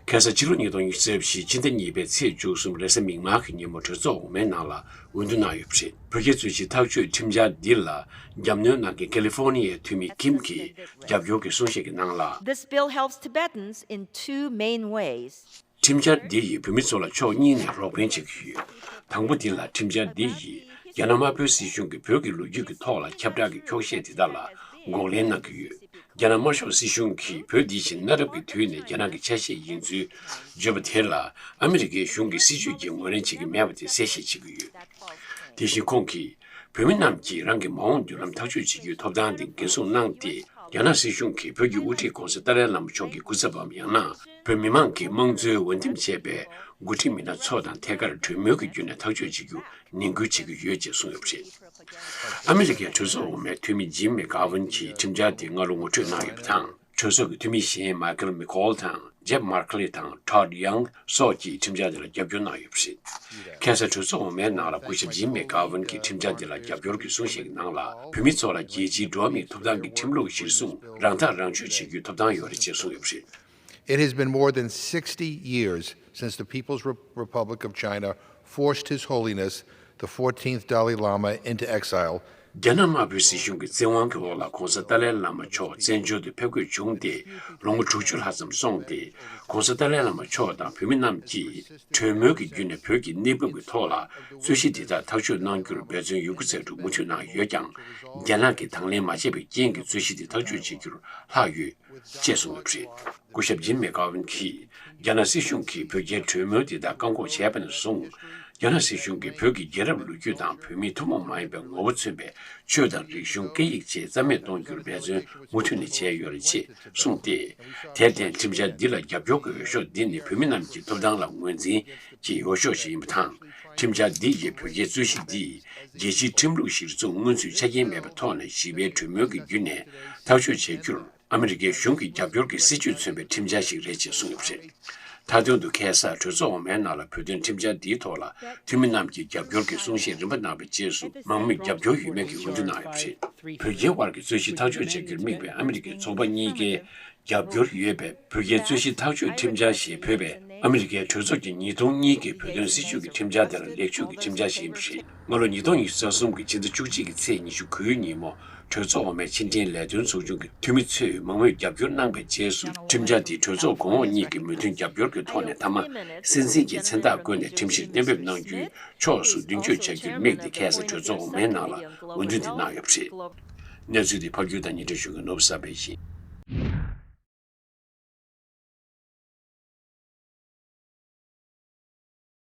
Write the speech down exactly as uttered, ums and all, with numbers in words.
ཁ་སང་ཕྱི་ལོ་ཉིས་སྟོང་ཉི་ཤུ་རྩ་བཞི་ཕྱི་ཟླ་གཉིས་པའི་ཚེས་བཅུ་གསུམ་རེས་གཟའ་མིག་དམར་གྱི་ཉིན་མོ་གྲོས་ཚོགས་འོག་མའི་ནང་ལ་འོས་བསྡུ་གནང་ཡོད་པ་རེད། བོད་རྒྱའི་རྩོད་གཞི་ཐག་གཅོད་ཁྲིམས་འཆར་འདི་ལ་རྒྱབ་གནོན་གནང་མཁན་ཁ་ལི་ཧྥོ་ནི་ཡའི་འཐུས་མི་ཀིམ་གྱིས་རྒྱབ་སྐྱོར་གྱི་གསུང་བཤད་ཀྱི་ནང་ལ། This bill helps Tibetans in two main ways. ཁྲིམས་འཆར་འདི་ཡིས་བོད་མི་ཚོ་ལ་ཕྱོགས་གཉིས་ནས་རོགས་ཕན་བྱེད་ཀྱི་ཡོད། དང་པོ་འདི་ལ་ཁྲིམས་འཆར་འདི་ཡིས་རྒྱ་ནག་དམར་པོའི་སྲིད་གཞུང་གིས་བོད་ཀྱི་ལོ་རྒྱུས་ཀྱི་ཐོག་ལ་ཁྱབ་བསྒྲགས་ཀྱི་འཁྱོག་བཤད་དེ་དག་ལ་འགོག་ལན་གནང་གི་ཡོད། རྒྱ་ནག་དམར་ཤོག་སྲིད་གཞུང་གིས་བོད་འདི་བཞིན་གནའ་རབས་ཀྱི་དུས་ནས་རྒྱ་ནག་གི་ཆ་ཤས་ཡིན་ཚུལ་བརྗོད་པ་དེ་ལ་ཨ་མི་རི་ཀའི་གཞུང་གིས་སྲིད་བྱུས་ཀྱི་ངོས་ལེན་བྱེད་ཀྱི་མེད་པ་དེ་གསལ་བཤད་བྱེད་ཀྱི་ཡོད། དེ་བཞིན་ཁོང་གིས་བོད་མི་རྣམས་ཀྱིས་རང་གི་མ་འོངས་མདུན་ལམ་ཐག་གཅོད་བྱེད་རྒྱུའི་ཐོབ་ཐང་དེ་འགན་སྲུང་གནང་སྟེ། རྒྱ་ནག་སྲིད་གཞུང་གིས་བོད་ཀྱི་དབུ་ཁྲིད་༸གོང་ས་ཏཱ་ལའི་བླ་མ་མཆོག་གི་སྐུ་ཚབ་བམ་ཡང་ན་བོད་མི་མང་གི་དམངས་གཙོའི་འོས་འདེམས་བྱས་པའི་འགོ་ཁྲིད་མི་སྣ་ཚོ་དང་ཐད་ཀར་གྲོས་མོལ་གྱི་བརྒྱུད་ནས་ཐག་གཅོད་བྱེད་རྒྱུ་ནན་སྐུལ་བྱེད་ཀྱི་ཡོད་ཅེས་གསུངས་ཡོད་པ་རེད། ཨ་མི་རི་ཀའི་གྲོས་ཚོགས་འོག་མའི་འཐུས་མི་ཇིམ་མེག་གྷ་ཝན་གྱིས་ཁྲིམས་འཆར་དེ་སྔ་ལོ་ངོ་སྤྲོད་གནང་ཡོད་པ་དང་། གྲོས་ཚོགས་ཀྱི་འཐུས་མི་གཞན་མཱ་ཁེལ་མེག་ཁོལ་དང་ཇེབ་མར་ཁེ་ལི་དང་ཊོཌ་ཡང་སོགས་ཀྱིས་ཁྲིམས་འཆར་དེ་ལ་རྒྱབ་སྐྱོར་གནང་ཡོད་པ་རེད། ཁ་སང་གྲོས་ཚོགས་འོག་མའི་ནང་ལ་སྐུ་ཞབས་ཇིམ་མེག་གྷ་ཝན་གྱིས་ཁྲིམས་འཆར་དེ་ལ་རྒྱབ་སྐྱོར་གྱི་གསུང་བཤད་ཀྱི་ནང་ལ། བོད་མི་ཚོ་ལ་རྒྱལ་སྤྱིའི་འགྲོ་བ་མིའི་ཐོབ་ཐང་གི་ཁྲིམས་ལུགས་གཞིར་བཟུང་རང་ཐག་རང་གཅོད་བྱེད་རྒྱུའི་ཐོབ་ཐང་ཡོད་རེད་ཅེས་གསུངས་ཡོད་པ་རེད། It has been more than sixty years since the People's Re- Republic of China forced His Holiness the fourteenth Dalai Lama into exile. རྒྱ་ནག་དམར་པོའི་སྲིད་གཞུང་གི་བཙན་དབང་གི་འོག་ལ་༸གོང་ས་ཏཱ་ལའི་བླ་མ་མཆོག་བཙན་བྱོལ་དུ་ཕེབས་དགོས་བྱུང་སྟེ་ལོ་ངོ་དྲུག་ཅུ་ལྷག་ཙམ་སོང་སྟེ། ༸གོང་ས་ཏཱ་ལའི་བླ་མ་མཆོག་དང་བོད་མི་རྣམས་ཀྱིས་གྲོས་མོལ་གྱི་བརྒྱུད་ནས་བོད་ཀྱི་གནས་བབ་ཀྱི་ཐོག་ལ་རྩོད་གཞི་འདི་དག་ཐག་གཅོད་གནང་རྒྱུར་འབད་བརྩོན་ཡོད་རྒུ་མཛད་འགྲོ་མུ་མཐུད་གནང་ཡོད་ཀྱང་། རྒྱ་ནག་གིས་དང་ལེན་མ་བྱས་པའི་རྐྱེན་གྱིས་རྩོད་གཞི་འདི་ཐག་གཅོད་བྱེད་རྒྱུར་ལྷག་ཡོད། ཅེས་གསུངས་ཡོད་པ་རེད། སྐུ་ཞབས་ཇིམ་མེ་ཀ་ཝན་གྱིས་རྒྱ་ནག་སྲིད་གཞུང་གིས་བོད་རྒྱའི་གྲོས་མོལ་དེ་དག་བཀག་འགོག་བྱས་པ་ནས་བཟུང་། རྒྱ་ནག་སྲིད་གཞུང་གིས་བོད་ཀྱི་རྒྱལ་རབས་ལོ་རྒྱུས་དང་བོད་མིའི་ཐུན་མོང་མ་ཡིན་པའི་ངོ་བོ་མཚོན་པའི་ཆོས་དང་རིག་གཞུང་སྐད་ཡིག་བཅས་རྩ་མེད་གཏོང་རྒྱུར་འབད་བརྩོན་མུ་མཐུད་ནས་བྱས་ཡོད་རེད་ཅེས་གསུངས་ཏེ། དེར་བརྟེན་ཁྲིམས་འཆར་འདི་ལ་རྒྱབ་སྐྱོར་གྱི་འོས་ཤོག་འདི་ནི་བོད་མི་རྣམས་ཀྱི་ཐོབ་ཐང་ལ་ངོས་འཛིན་གྱི་འོས་ཤོག་ཞིག་ཡིན་པ་དང་། ཁྲིམས་འཆར་འདི་ཡིས་བོད་རྒྱའི་རྩོད་གཞི་འདི་རྒྱལ་སྤྱིའི་ཁྲིམས་ལུགས་གཞིར་བཟུང་སྔོན་ཚུད་ཆ་རྐྱེན་མེད་པའི་ཐོག་ནས་ཞི་བའི་གྲོས་མོལ་གྱི་བརྒྱུད་ནས་ཐག་གཅོད་བྱེད་རྒྱུར། ཨ་མི་རི་ཀའི་གཞུང་གི་རྒྱབ་སྐྱོར་གྱི་སྲིད་ཇུས་མཚོན་པའི་ཁྲིམས་འཆར་ཞིག་རེད་ཅེས་གསུངས་ཡོད་པ་རེད། མཐའ་དོན་དུ་ཁ་སང་གྲོས་ཚོགས་འོག་མའི་ནང་ལ་བོད་དོན་ཁྲིམས་འཆར་འདིའི་ཐོག་ལ་འཐུས་མི་རྣམས་ཀྱིས་རྒྱབ་སྐྱོར་གྱི་གསུང་བཤད་རིམ་པ་གནང་བའི་རྗེས་སུ་མང་མོས་རྒྱབ་སྐྱོར་ཡོད་མེད་ཀྱི་འོས་བསྡུ་གནང་ཡོད་པ་རེད། བོད་རྒྱའི་དབར་གྱི་རྩོད་གཞི་ཐག་གཅོད་བྱ་རྒྱུར་དམིགས་པའི་ཨ་མི་རི་ཀའི་ཚོགས་པ་གཉིས་ཀའི་རྒྱབ་སྐྱོར་ཡོད་པའི་བོད་རྒྱའི་རྩོད་གཞི་ཐག་གཅོད་ཁྲིམས་འཆར་ཞེས་འབོད་པའི་ཨ་མི་རི་ཀའི་གྲོས་ཚོགས་ཀྱི་ཉིས་སྟོང་གཉིས་ཀྱི་བོད་དོན་སྲིད་བྱུས་ཀྱི་ཁྲིམས་འཆར་དེ་ལ་ལེགས་བཅོས་ཀྱི་ཁྲིམས་འཆར་ཞིག་ཡིན་པ་རེད། སྔ་ལོ་ཉིས་སྟོང་ཉི་ཤུ་རྩ་གསུམ་གྱི་ཕྱི་ཟླ་བཅུ་གཅིག་གི་ཚེས་ཉི་ཤུ་དགུའི་ཉིན་མོ། གྲོས་ཚོགས་འོག་མའི་ཕྱི་འབྲེལ་ལས་དོན་ཚོགས་ཆུང་གི་འཐུས་མི་ཚོས་མང་མོས་རྒྱབ་སྐྱོར་གནང་པའི་རྗེས་སུ། ཁྲིམས་འཆར་དེ་གྲོས་ཚོགས་གོང་འོག་གཉིས་ཀྱི་མོས་མཐུན་རྒྱབ་སྐྱོར་གྱི་ཐོག་ནས་མཐའ་མ་སྲིད་འཛིན་གྱི་མཚན་རྟགས་བཀོད་ནས་ཁྲིམས་གཞིར་གཏན་འབེབས་གནང་རྒྱུའི་ཕྱོགས་སུ་མདུན་སྐྱོད་བྱ་རྒྱུར་དམིགས་ཏེ། ཁ་སང་གྲོས་ཚོགས་འོག་མའི་ནང་ལ་འོས་བསྡུ་འདི་གནང་ཡོད་པ་རེད། གནས་ཚུལ་འདི་ཕབ་སྒྱུར་དང་སྙན་སྒྲོན་ཞུ་མཁན་ནོར་བུ་གསར་པས་ཡིན།